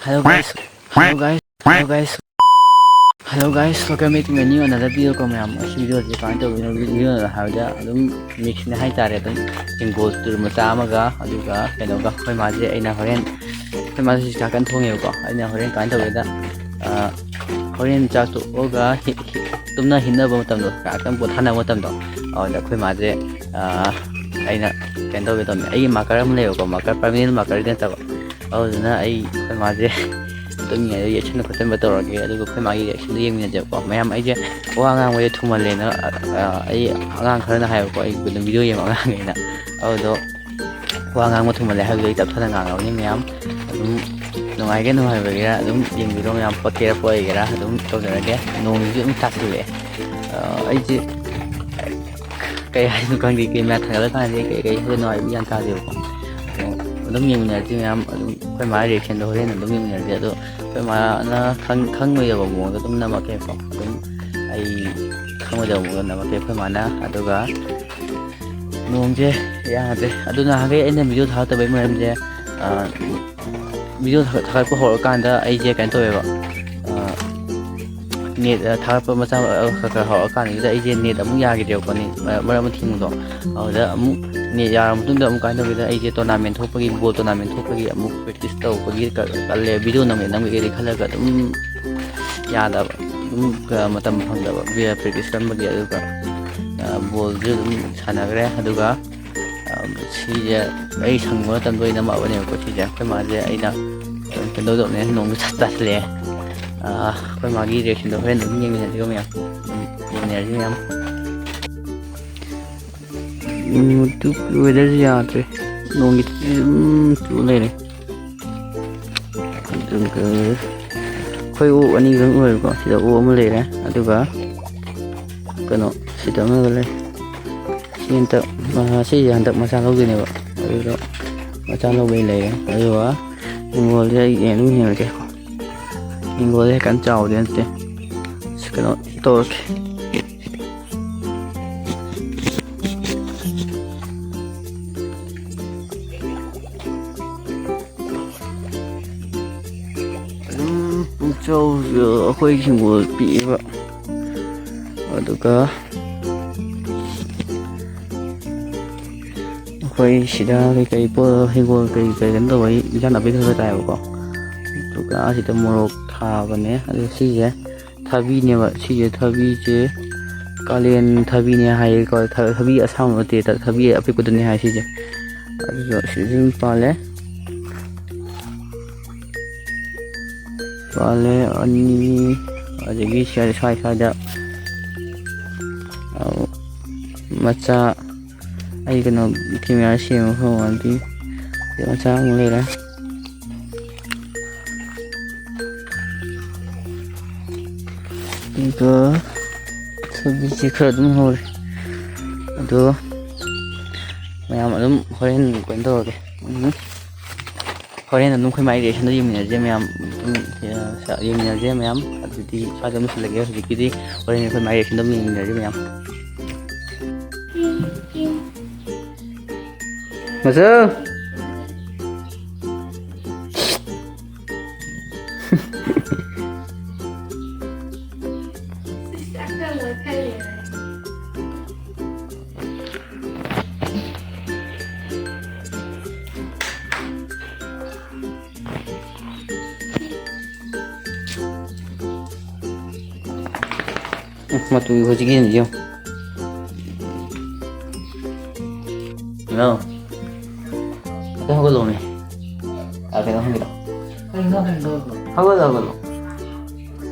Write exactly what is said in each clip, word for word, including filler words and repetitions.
Hello guys, hello guys, hello guys, hello guys, welcome back to my new another video ꯀꯣ ꯃꯌꯥꯝ꯫ ꯑꯁꯤ video ꯁꯦ ꯀꯃꯥꯏꯅ ꯇꯧꯗꯣꯏꯅꯣ? Video ꯅ ꯍꯥꯏꯕꯗ ꯑꯗꯨꯝ mix ꯅꯦ ꯍꯥꯏꯇꯥꯔꯦ꯫ ꯑꯗꯨꯝ ꯍꯤꯡꯒꯣꯜ tour ꯃꯆꯥ ꯑꯃꯒ, ꯑꯗꯨꯒ ꯀꯩꯅꯣꯒ, ꯑꯩꯈꯣꯏ ꯃꯥꯁꯦ, ꯑꯩꯅ ꯍꯣꯔꯦꯟ, ꯑꯩꯈꯣꯏ ꯃꯥꯁꯦ ꯆꯥꯛ ꯀꯟꯅ ꯊꯣꯡꯉꯦꯕꯀꯣ꯫ ꯑꯩꯅ ꯍꯣꯔꯦꯟ ꯀꯃꯥꯏꯅ ꯇꯧꯒꯦꯗ, ꯑ, ꯍꯣꯔꯦꯟ ꯆꯥꯛ ꯇꯣꯛꯑꯒ ꯍꯤ-, ꯍꯤ-, ꯇꯨꯝꯅ ꯍꯤꯞꯅꯕ ꯃꯇꯝꯗꯣ, ꯉꯥꯏꯍꯥꯛꯇꯪ ꯄꯣꯊꯥꯅꯕ ꯃꯇꯝꯗꯣ, ꯑꯗꯨꯗ ꯑꯩꯈꯣꯏ ꯃꯥꯁꯦ, ꯑ, ꯑꯩꯅ ꯀꯩꯅꯣ ꯇꯧꯒꯦ ꯇꯧꯅꯤ꯫ ꯑꯩꯒꯤ marker ꯑꯃ ꯂꯩꯌꯦꯕꯀꯣ, marker, permanent marker ꯗꯤ ꯅꯠꯇꯕ꯫ ꯑꯗꯨꯗꯨꯅ ꯑꯩ, ꯑꯩꯈꯣꯏ ꯃꯥꯁꯦ ꯇꯨꯝꯃꯤꯉꯩꯗ ꯌꯦꯠꯁꯟ ꯈꯣꯠꯆꯟꯕ ꯇꯧꯔꯒꯦ, ꯑꯗꯨꯒ ꯑꯩꯈꯣꯏ ꯃꯥꯒꯤ reaction ꯗꯣ ꯌꯦꯡꯃꯤꯟꯅꯁꯦꯕꯀꯣ꯫ ꯃꯌꯥꯝ, ꯑꯩꯁꯦ ꯋꯥ ꯉꯥꯡꯕꯁꯦ ꯊꯨꯃꯜꯂꯦꯅ, ꯑ, ꯑ, ꯑꯩ, ꯑꯉꯥꯡ ꯈꯔꯅ ꯍꯥꯏꯕꯀꯣ, ꯑꯩ ꯀꯩꯅꯣ video ꯌꯦꯡꯕ ꯑꯉꯥꯡꯈꯩꯅ꯫ ꯑꯗꯨꯗꯣ ꯋꯥ ꯉꯥꯡꯕ ꯊꯨꯃꯜꯂꯦ ꯍꯥꯏꯕꯗꯨ ꯑꯩ ꯇꯞꯊꯅ ꯉꯥꯡꯉꯕꯅꯤ ꯃꯌꯥꯝ꯫ ꯑꯗꯨꯝ ꯅꯨꯡꯉꯥꯏꯒꯦ ꯅꯨꯡꯉꯥꯏꯕꯒꯦꯔꯥ ꯑꯗꯨꯝ ꯌꯦꯡꯕꯤꯔꯣ ꯃꯌꯥꯝ, ꯄꯛꯀꯦꯔꯥ ꯄꯛꯑꯣꯏꯒꯦꯔꯥ ꯑꯗꯨꯝ ꯇꯧꯖꯔꯒꯦ꯫ ꯅꯣꯡꯁꯤꯁꯨ ꯑꯗꯨꯝ ꯇꯥꯁꯤꯜꯂꯛꯑꯦ꯫ ꯑ, ꯑꯩꯁꯦ ꯀꯩ ꯍꯥꯏꯅꯣ ꯈꯪꯗꯦ, camera ꯊꯥꯡꯒꯠꯂꯀꯥꯟꯗꯗꯤ ꯀꯩ ꯀꯩ ꯍꯥꯏꯗꯣꯏꯅꯣ ꯑꯩ ꯒ꯭ꯌꯥꯟ ꯇꯥꯗꯦꯕꯀꯣ꯫ ꯑꯗꯣ ꯑꯗꯨꯝ ꯌꯦꯡꯃꯤꯟꯅꯔꯁꯤ ꯃꯌꯥꯝ, ꯑꯗꯨꯝ ꯑꯩꯈꯣꯏ ꯃꯥꯒꯤ reaction ꯗꯣ ꯍꯣꯔꯦꯟ ꯑꯗꯨꯝ ꯌꯦꯡꯃꯤꯟꯅꯔꯁꯤ꯫ ꯑꯗꯣ ꯑꯩꯈꯣꯏ ꯃꯥꯅ ꯈꯪ-, ꯈꯪꯉꯣꯏꯗꯕ ꯃꯑꯣꯡꯗ ꯑꯗꯨꯝ ꯅꯝꯃꯛꯀꯦꯀꯣ꯫ ꯑꯗꯨꯝ ꯑꯩ ꯈꯪꯉꯣꯏꯗꯕ ꯃꯑꯣꯡꯗ ꯅꯝꯃꯛꯀꯦ ꯑꯩꯈꯣꯏ ꯃꯥꯅ꯫ ꯑꯗꯨꯒ ꯅꯣꯡꯁꯦ ꯌꯥꯗ꯭ꯔꯦ꯫ ꯑꯗꯨ ꯅꯍꯥꯟꯈꯩ ꯑꯩꯅ video ꯊꯥꯒꯠꯇꯕꯩ ꯃꯔꯝꯁꯦ, ꯑ, video ꯊꯥꯒꯠ-, ꯊꯥꯒꯠꯄ ꯍꯧꯔꯀꯥꯟꯗ ꯑꯩꯁꯦ ꯀꯩꯅꯣ ꯇꯧꯋꯦꯕ, ꯑ, net, ꯑ, ꯊꯥꯒꯠꯄ ꯃꯆꯥ, ꯑ, ꯈꯔ ꯈꯔ ꯍꯧꯔꯀꯥꯟꯗꯨꯗ ꯑꯩꯁꯦ net ꯑꯃꯨꯛ ꯌꯥꯈꯤꯗ꯭ꯔꯦꯕꯀꯣ, net ꯃꯔꯛ, ꯃꯔꯛ ꯑꯃ ꯊꯤꯡꯕꯗꯣ꯫ ꯑꯗꯨꯗ ꯑꯃꯨꯛ net ꯌꯥꯔꯕ ꯃꯇꯨꯡꯗ ꯑꯃꯨꯛ ꯀꯃꯥꯏꯅ ꯇꯧꯒꯦꯗ, ꯑꯩꯁꯦ tournament ꯊꯣꯛꯄꯒꯤ, ball tournament ꯊꯣꯛꯄꯒꯤ ꯑꯃꯨꯛ practice ꯇꯧꯕꯒꯤ ꯀ-, ꯀꯜꯂꯦ, video ꯅꯝꯒꯦ ꯅꯝꯒꯦꯗꯤ ꯈꯜꯂꯒ ꯑꯗꯨꯝ ꯌꯥꯗꯕ, ꯑꯗꯨꯝ, ꯑ, ꯃꯇꯝ ꯐꯪꯗꯕ, ꯕꯤ-, practice ꯀꯟꯕꯒꯤ꯫ ꯑꯗꯨꯒ, ꯑ, ball ꯁꯨ ꯑꯗꯨꯝ ꯁꯥꯟꯅꯈ꯭ꯔꯦ꯫ ꯑꯗꯨꯒ, ꯑ, ꯁꯤꯁꯦ ꯑꯩ ꯁꯪꯕ ꯃꯇꯝꯗ ꯑꯣꯏꯅ ꯅꯝꯃꯛꯑꯕꯅꯦꯕꯀꯣ꯫ ꯁꯤꯁꯦ ꯑꯩꯈꯣꯏ ꯃꯥꯁꯦ ꯑꯩꯅ, ꯑ, ꯀꯩꯅꯣ ꯇꯧꯗꯕꯅꯦ, ꯅꯣꯡꯁꯨ ꯇꯥ-, ꯇꯥꯁꯤꯜꯂꯛꯑꯦ꯫ ꯑ, ꯑꯩꯈꯣꯏ ꯃꯥꯒꯤ reaction ꯗꯣ ꯍꯣꯔꯦꯟ ꯑꯗꯨꯝ ꯌꯦꯡꯃꯤꯟꯅꯁꯤꯀꯣ ꯃꯌꯥꯝ, ꯑꯗꯨꯝ ꯌꯦꯡꯃꯤꯟꯅꯔꯁꯤ ꯃꯌꯥꯝ꯫ ꯎꯝ, weather ꯁꯦ ꯌꯥꯗ꯭ꯔꯦ, ꯅꯣꯡꯒꯤ ꯑꯗꯨꯝ ꯆꯨ ꯂꯩꯔꯦ꯫ ꯑꯗꯨꯒ ꯑꯩꯈꯣꯏ ꯑꯣꯛ ꯑꯅꯤꯈꯛ ꯂꯣꯏꯕꯀꯣ꯫ ꯁꯤꯗ ꯑꯣꯛ ꯑꯃ ꯂꯩꯔꯦ, ꯑꯗꯨꯒ ꯀꯩꯅꯣ, ꯁꯤꯗ ꯑꯃꯒ ꯂꯩ꯫ ꯁꯤ ꯍꯟꯗꯛ, ꯑ, ꯁꯤꯁꯦ ꯍꯟꯗꯛ ꯃꯆꯥ ꯂꯧꯗꯣꯏꯅꯦꯕ, ꯑꯗꯨꯗꯣ ꯃꯆꯥ ꯂꯧꯕꯩ ꯂꯩꯔꯦ꯫ ꯑꯗꯨꯒ ꯍꯤꯡꯒꯣꯜꯁꯦ ꯑꯩ ꯑꯗꯨꯝ ꯌꯦꯡꯉꯒꯦꯀꯣ꯫ ꯍꯤꯡꯒꯣꯜꯁꯦ ꯀꯟꯅ ꯆꯥꯎꯕꯗꯤ ꯅꯠꯇꯦ꯫ ꯀꯩꯅꯣ ꯇꯧꯔꯛꯀꯦ꯫ ꯆꯧꯁꯨ ꯑꯩꯈꯣꯏ ꯍꯤꯡꯒꯣꯜ ꯄꯤꯛꯑꯦꯕ꯫ ꯑꯗꯨꯒ ꯑꯩꯈꯣꯏ ꯁꯤꯗ ꯀꯩꯀꯩ ꯄꯣ-, ꯍꯤꯡꯒꯣꯜ ꯀꯩꯀꯩ ꯀꯩꯅꯣ ꯇꯧꯕꯩ ꯏꯟꯖꯥꯡ ꯅꯥꯄꯤ ꯈꯔ ꯈꯔ ꯊꯥꯏꯌꯦꯕꯀꯣ꯫ ꯑꯗꯨꯒ ꯑꯁꯤꯗ ꯃꯣꯔꯣꯛ ꯊꯥꯕꯅꯦ꯫ ꯑꯗꯨ ꯁꯤꯁꯦ ꯊꯕꯤꯅꯦꯕ꯫ ꯁꯤꯁꯦ ꯊꯕꯤꯁꯦ ꯀꯥꯂꯦꯟ ꯊꯕꯤꯅꯦ ꯍꯥꯏꯌꯦꯀꯣ꯫ ꯊ-, ꯊꯕꯤ ꯑꯁꯥꯡꯕ ꯅꯠꯇꯦ, ꯊ-, ꯊꯕꯤ ꯑꯄꯤꯛꯄꯗꯨꯅꯦ ꯍꯥꯏ ꯁꯤꯁꯦ꯫ ꯑꯗꯨꯁꯨ ꯁꯤꯗꯁꯨ ꯑꯗꯨꯝ ꯄꯥꯜꯂꯦ꯫ ꯄꯥꯜꯂꯦ ꯑꯅꯤ꯫ ꯑꯗꯒꯤ ꯁ꯭ꯋꯥꯏ, ꯁ꯭ꯋꯥꯏ, ꯁ꯭ꯋꯥꯏꯗ, ꯑ, ꯃꯆꯥ, ꯑꯩ ꯀꯩꯅꯣ, camera ꯁꯦꯝꯕ ꯐꯥꯎꯕꯗꯤ ꯃꯆꯥ ꯑꯃ ꯂꯩꯔꯦ꯫ ꯑꯗꯨꯒ ꯊꯕꯤꯁꯦ ꯈꯔ ꯑꯗꯨꯝ ꯍꯧꯔꯦ꯫ ꯑꯗꯣ ꯃꯌꯥꯝ ꯑꯗꯨꯝ ꯍꯣꯔꯦꯟ ꯀꯩꯅꯣ ꯇꯧꯔꯒꯦ꯫ ꯎꯝ꯫ ꯍꯣꯔꯦꯟ ꯑꯗꯨꯝ ꯑꯩꯈꯣꯏ ꯃꯥꯒꯤ reaction ꯗꯣ ꯌꯦꯡꯃꯤꯟꯅꯔꯁꯦ ꯃꯌꯥꯝ꯫ ꯑꯗꯨꯝ, ꯑ, ꯌꯦꯡꯃꯤꯟꯅꯔꯁꯦ ꯃꯌꯥꯝ꯫ ꯑꯗꯨꯗꯤ ꯁ꯭ꯋꯥꯏꯗ ꯑꯃꯨꯛ ꯁꯤꯜꯂꯒꯦ ꯍꯧꯖꯤꯛꯀꯤꯗꯤ꯫ ꯍꯣꯔꯦꯟ ꯑꯩꯈꯣꯏ ꯃꯥꯒꯤ reaction ꯗꯣ ꯑꯗꯨꯝ ꯌꯦꯡꯃꯤꯟꯅꯔꯁꯦ ꯃꯌꯥꯝ꯫ ꯃꯆꯧ! ꯎꯝ, ꯃꯇꯨꯒꯤ ꯍꯧꯖꯤꯛꯀꯤ ꯌꯦꯡꯉꯣ꯫ ꯍꯜꯂꯣ꯫ ꯑꯗꯨ ꯍꯧꯒꯠꯂꯣꯃꯦ꯫ ꯑ, ꯀꯩꯅꯣ ꯍꯪꯒꯦ ꯇꯧ-, ꯍꯧꯒꯠꯂꯣ, ꯍꯧꯒꯠꯂꯣ꯫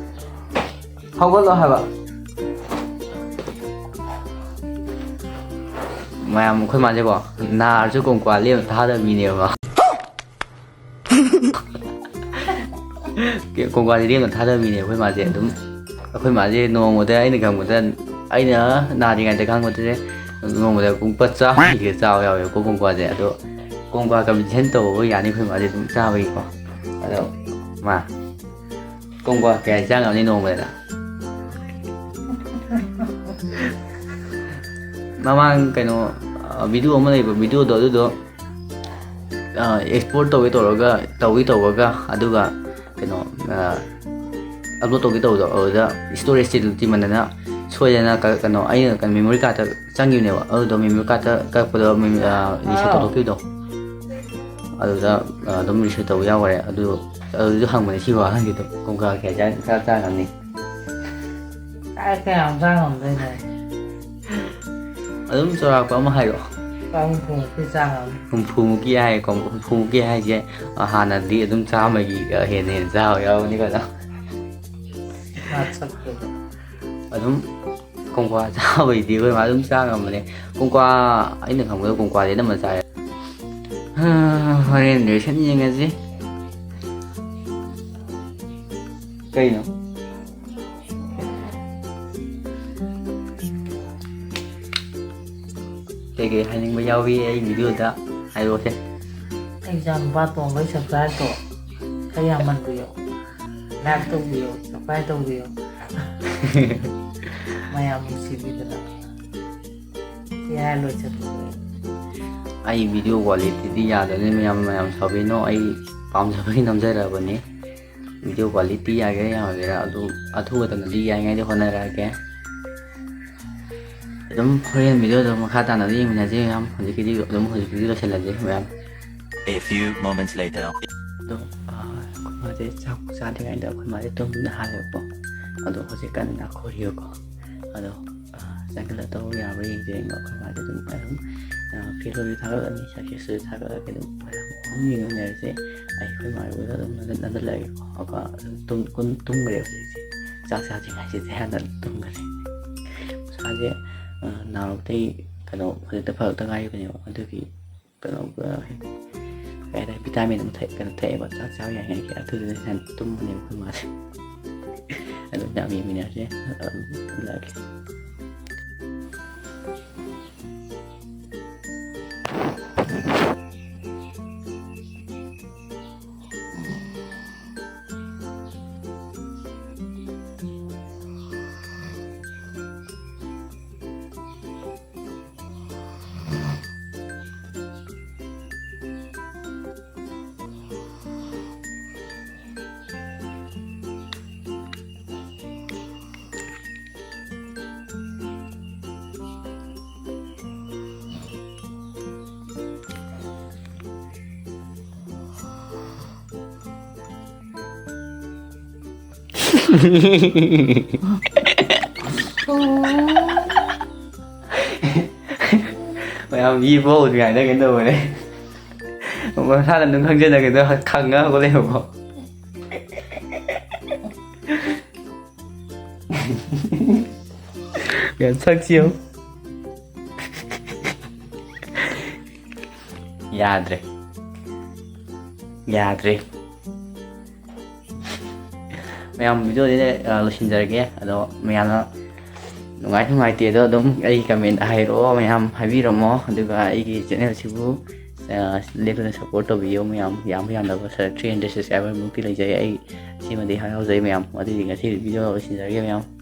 ꯍꯧꯒꯠꯂꯣ ꯍꯥꯏꯕ꯫ ꯃꯌꯥꯝ, ꯑꯩꯈꯣꯏ ꯃꯥꯁꯦꯀꯣ, ꯅꯥꯔꯁꯨ ꯀꯣꯡꯀ꯭ꯋꯥ ꯂꯦꯝꯅ ꯊꯥꯗꯕ ꯃꯤꯅꯦꯕ꯫ ꯀꯣꯡꯀ꯭ꯋꯥꯁꯦ ꯂꯦꯝꯅ ꯊꯥꯗꯕ ꯃꯤꯅꯦ ꯑꯩꯈꯣꯏ ꯃꯥꯁꯦ꯫ ꯑꯗꯨꯝ ꯑꯩꯈꯣꯏ ꯃꯥꯁꯦ ꯅꯣꯡꯃꯗ, ꯑꯩꯅ ꯈꯪꯕꯗ, ꯑꯩꯅ ꯅꯥꯗ꯭ꯔꯤꯉꯩꯗ ꯈꯪꯕꯗꯁꯦ, ꯅꯣꯡꯃꯗ ꯄꯨꯡ ꯄ-, ꯆꯥꯝꯃ ꯍꯦꯟꯅ ꯆꯥꯕ ꯌꯥꯎꯋꯦꯕꯀꯣ ꯀꯣꯡꯀ꯭ꯋꯥꯁꯦ꯫ ꯑꯗꯣ ꯀꯣꯡꯀ꯭ꯋꯥ competition ꯇꯧꯕ ꯌꯥꯅꯤ ꯑꯩꯈꯣꯏ ꯃꯥꯁꯦ ꯑꯗꯨꯝ ꯆꯥꯕꯒꯤꯀꯣ꯫ ꯑꯗꯣ ꯃꯥ ꯀꯣꯡꯀ꯭ꯋꯥ ꯀꯌꯥ ꯆꯥ ꯉꯝꯅꯤ ꯅꯣꯡꯃꯗ? ꯃꯃꯥꯡ ꯀꯩꯅꯣ, ꯑ, video ꯑꯃ ꯂꯩꯕ, video ꯗꯣ, ꯑꯗꯨꯗꯣ, ꯑ, export ꯇꯧꯒꯦ ꯇꯧꯔꯒ, ꯇꯧꯒꯦ ꯇꯧꯔꯒ, ꯑꯗꯨꯒ ꯀꯩꯅꯣ, ꯑ, ꯑꯞꯂꯣꯗ ꯇꯧꯒꯦ ꯇꯧꯕꯗꯣ, ꯑꯗꯨꯗ ꯏꯁꯇꯣꯔꯦꯖ ꯆꯤꯟꯃꯟꯗꯅ ꯁꯣꯏꯗꯅ ꯀ-, ꯀꯩꯅꯣ, ꯑꯩꯅ ꯀꯩꯅꯣ, ꯃꯦꯃꯣꯔꯤ ꯀꯥꯔꯠꯇ ꯆꯪꯈꯤꯕꯅꯦꯕ꯫ ꯑꯗꯨꯗꯣ ꯃꯦꯃꯣꯔꯤ ꯀꯥꯔꯠꯇ ꯀꯛꯄꯗꯣ ꯃꯦꯃꯣ-, ꯑ, ꯔꯤꯁꯦꯠ ꯑꯥꯎ꯫ ꯇꯧꯊꯣꯛꯈꯤꯕꯗꯣ, ꯑꯗꯨꯗ, ꯑ, ꯑꯗꯨꯝ ꯔꯤꯁꯦꯠ ꯇꯧꯕ ꯌꯥꯎꯈꯔꯦ꯫ ꯑꯗꯨ, ꯑꯗꯨꯁꯨ ꯍꯪꯕꯅꯦ ꯁꯤ ꯋꯥꯍꯪꯁꯤꯗꯣ, ꯀꯣꯡꯀꯥ ꯀꯌꯥ ꯆꯥ-, ꯆꯥ-, ꯆꯥ ꯉꯝꯅꯤ? ꯀꯥꯏ, ꯀꯌꯥꯝ ꯆꯥ ꯉꯝꯗꯣꯏꯅꯣ? ꯑꯗꯨꯝ ꯆꯥꯎꯔꯥꯛꯄ ꯑꯃ ꯍꯥꯏꯔꯛꯑꯣ꯫ ꯂꯨꯄꯥ ꯍꯨꯝꯐꯨꯃꯨꯛꯀꯤ ꯆꯥꯡ ꯑꯃ꯫ ꯍꯨꯝꯐꯨꯃꯨꯛꯀꯤ ꯍꯥꯏꯀꯣ, ꯍꯨꯝꯐꯨꯃꯨꯛꯀꯤ ꯍꯥꯏꯁꯦ, ꯑ, ꯍꯥꯟꯅꯗꯤ ꯑꯗꯨꯝ ꯆꯥꯝꯃꯒꯤ, ꯑ, ꯍꯦꯟꯅ ꯍꯦꯟꯅ ꯆꯥꯕ ꯌꯥꯎꯕꯅꯤ ꯀꯩꯅꯣ꯫ ꯃꯥ ꯁꯛꯇꯨꯒ꯫ ꯑꯗꯨꯝ ꯀꯣꯡꯀ꯭ꯋꯥ ꯆꯥꯕꯩꯗꯤ ꯑꯩꯈꯣꯏ ꯃꯥ ꯑꯗꯨꯝ ꯆꯥ ꯉꯝꯕꯅꯦ꯫ ꯀꯣꯡꯀ꯭ꯋꯥ, ꯑꯩꯅ ꯈꯪꯕꯗ ꯀꯣꯡꯀ꯭ꯋꯥꯗꯤ ꯑꯅꯝꯕ ꯆꯥꯏ꯫ ꯍꯥ, ꯍꯣꯔꯦꯟ ꯔꯤꯌꯦꯛꯁꯟ ꯌꯦꯡꯉꯁꯤ꯫ ꯀꯩꯅꯣ? ꯀꯩꯀꯩ ꯍꯥꯏꯅꯤꯡꯕ ꯌꯥꯎꯏ ꯑꯩ ꯚꯤꯗꯤꯑꯣꯗ? ꯍꯥꯏꯔꯛꯑꯣꯁꯦ꯫ ꯑꯩ ꯏꯆꯥ ꯅꯨꯄꯥ ꯇꯣꯝꯕꯩ ꯁꯕꯁꯀ꯭ꯔꯥꯏꯕꯇꯣ ꯈꯔ ꯌꯥꯝꯃꯟꯕꯤꯌꯣ꯫ ꯂꯥꯏꯛ ꯇꯧꯕꯤꯌꯣ, ꯁꯕꯁꯀ꯭ꯔꯥꯏꯕ ꯇꯧꯕꯤꯌꯣ꯫ ꯃꯌꯥꯝ ꯅꯨꯡꯁꯤꯕꯤꯗꯅ꯫ ꯁꯤ ꯍꯥꯏꯔ ꯂꯣꯏꯁꯤꯟꯕꯤꯌꯣ꯫ ꯑꯩ ꯚꯤꯗꯤꯑꯣ ꯀ꯭ꯋꯥꯂꯤꯇꯤꯗꯤ ꯌꯥꯗꯕꯅꯤ, ꯃꯌꯥꯝ, ꯃꯌꯥꯝ ꯁꯥꯎꯕꯤꯅꯣ꯫ ꯑꯩ ꯄꯥꯝꯖꯕꯒꯤ ꯅꯝꯖꯔꯕꯅꯤ꯫ ꯚꯤꯗꯤꯑꯣ ꯀ꯭ꯋꯥꯂꯤꯇꯤ ꯌꯥꯒꯦꯔꯥ ꯌꯥꯔꯣꯏꯒꯦꯔꯥ, ꯑꯗꯨ ꯑꯊꯨꯕꯗ ꯉꯜꯂꯤ ꯌꯥꯔꯤꯉꯩꯗꯤ ꯍꯣꯠꯅꯔꯛꯑꯒꯦ꯫ ꯑꯗꯨꯝ ꯍꯣꯔꯦꯟ ꯚꯤꯗꯤꯑꯣꯗꯣ ꯃꯈꯥ ꯇꯥꯅ ꯑꯗꯨꯝ ꯌꯦꯡꯃꯤꯟꯅꯁꯦ ꯃꯌꯥꯝ꯫ ꯍꯧꯖꯤꯛꯀꯤꯗꯤ ꯑꯗꯨꯝ, ꯍꯧꯖꯤꯛꯀꯤꯗꯤ ꯂꯣꯏꯁꯤꯜꯂꯁꯦ ꯃꯌꯥꯝ꯫ A few moments later. ꯑꯗꯣ, ꯑ, ꯑꯩꯈꯣꯏ ꯃꯥꯁꯦ ꯆꯥꯛ ꯆꯥꯗ꯭ꯔꯤꯉꯩꯗ ꯑꯩꯈꯣꯏ ꯃꯥꯁꯦ ꯇꯨꯝꯅ ꯍꯥꯜꯂꯦꯕꯀꯣ꯫ ꯑꯗꯣ ꯍꯧꯖꯤꯛ ꯀꯟꯅ ꯅꯥꯈꯣꯔꯤꯕꯀꯣ꯫ ꯑꯗꯣ, ꯑ, ꯆꯪꯁꯤꯜꯂ ꯇꯧꯕ ꯌꯥꯕ꯭ꯔꯥ ꯌꯦꯡꯁꯦ꯫ ꯑꯩꯈꯣꯏ ꯃꯥꯁꯦ ꯑꯗꯨꯝ, ꯑꯗꯨꯝ, ꯑ, ꯐꯦꯜ ꯑꯣꯏꯕ ꯊꯥꯒꯠꯂꯅꯤ, ꯁꯛꯁꯦꯁꯁꯨ ꯊꯥꯒꯠꯂꯒ ꯑꯗꯨꯝ ꯑꯗꯨꯝ ꯌꯦꯡꯃꯤꯟꯅꯔꯁꯦ꯫ ꯑꯩ ꯑꯩꯈꯣꯏ ꯃꯥꯒ ꯑꯗꯨꯝ ꯅꯟ-, ꯅꯟꯁꯤꯜꯂꯛꯑꯒꯦꯀꯣ꯫ ꯑꯗꯨꯒ ꯑꯗꯨꯝ ꯇꯨꯝ-, ꯀꯨꯝ-, ꯇꯨꯝꯈ꯭ꯔꯦ ꯍꯧꯖꯤꯛꯁꯦ꯫ ꯆꯥꯛ ꯆꯥꯗ꯭ꯔꯤꯉꯩꯁꯤꯗ ꯍꯥꯟꯅ ꯇꯨꯝꯈ꯭ꯔꯦ꯫ ꯃꯁꯥꯁꯦ, ꯑ, ꯅꯥꯔꯛꯇꯩ ꯀꯩꯅꯣ ꯍꯧꯖꯤꯛꯇ ꯐꯔꯛꯇ ꯉꯥꯏꯔꯤꯕꯅꯦꯕ꯫ ꯑꯗꯨꯒꯤ ꯀꯩꯅꯣ, ꯑ, ꯀꯩ ꯍꯥꯏꯇꯥꯔꯦ, ꯚꯤꯇꯥꯃꯤꯟ ꯑꯃ ꯊꯛ-, ꯀꯩꯅꯣ ꯊꯛꯑꯦꯕ, ꯆꯥꯛ ꯆꯥꯕ ꯌꯥꯏꯉꯩꯒꯤ꯫ ꯑꯗꯨꯗꯨꯅ ꯍꯦꯟꯅ ꯇꯨꯝꯕꯅꯦꯕ ꯑꯩꯈꯣꯏ ꯃꯥꯁꯦ꯫ ꯑꯗꯨꯝ ꯌꯥꯝ ꯌꯦꯡꯃꯤꯟꯅꯔꯁꯦ꯫ ꯑꯗꯨꯝ ꯊꯝꯖꯔꯒꯦ꯫ ꯃꯌꯥꯝ ꯌꯦ ꯐꯥꯎꯗ꯭ꯔꯤꯉꯩꯗ ꯀꯩꯅꯣ ꯇꯧꯕꯅꯦ꯫ ꯃꯁꯥꯅ ꯑꯗꯨꯝ ꯈꯪꯖꯗꯒꯦꯗ ꯈꯪꯉꯒ ꯂꯩꯕꯀꯣ꯫ ꯌꯥꯝ ꯁꯛꯁꯤ ꯌꯦꯡꯉꯨ꯫ ꯌꯥꯗ꯭ꯔꯦ꯫ ꯌꯥꯗ꯭ꯔꯦ꯫ ꯃꯌꯥꯝ ꯚꯤꯗꯤꯑꯣꯁꯦ, ꯑ, ꯂꯣꯏꯁꯤꯟꯖꯔꯒꯦ꯫ ꯑꯗꯣ ꯃꯌꯥꯝꯅ ꯅꯨꯡꯉꯥꯏ ꯅꯨꯡꯉꯥꯏꯇꯦ ꯑꯗꯣ ꯑꯗꯨꯝ ꯑꯩꯒꯤ ꯀꯃꯦꯟꯗ ꯍꯥꯏꯔꯛꯑꯣ, ꯃꯌꯥꯝ ꯍꯥꯏꯕꯤꯔꯝꯃꯣ꯫ ꯑꯗꯨꯒ ꯑꯩꯒꯤ ꯆꯦꯅꯦꯜꯁꯤꯕꯨ, ꯑ, ꯂꯦꯞꯇꯅ ꯁꯞꯄꯣꯔꯠ ꯇꯧꯕꯤꯌꯨ ꯃꯌꯥꯝ꯫ ꯌꯥꯝꯕ ꯌꯥꯝꯗꯕ ꯊ꯭ꯔꯤ ꯍꯟꯗ꯭ꯔꯦꯗ ꯁꯕꯁꯀ꯭ꯔꯥꯏꯕꯔꯃꯨꯛꯇꯤ ꯂꯩꯖꯩ꯫ ꯑꯩ ꯁꯤꯃꯗꯤ ꯍꯔꯥꯎꯖꯩ ꯃꯌꯥꯝ꯫ ꯑꯗꯨꯗꯤ ꯉꯁꯤ ꯚꯤꯗꯤꯑꯣ ꯂꯣꯏꯁꯤꯟꯖꯔꯒꯦ ꯃꯌꯥꯝ꯫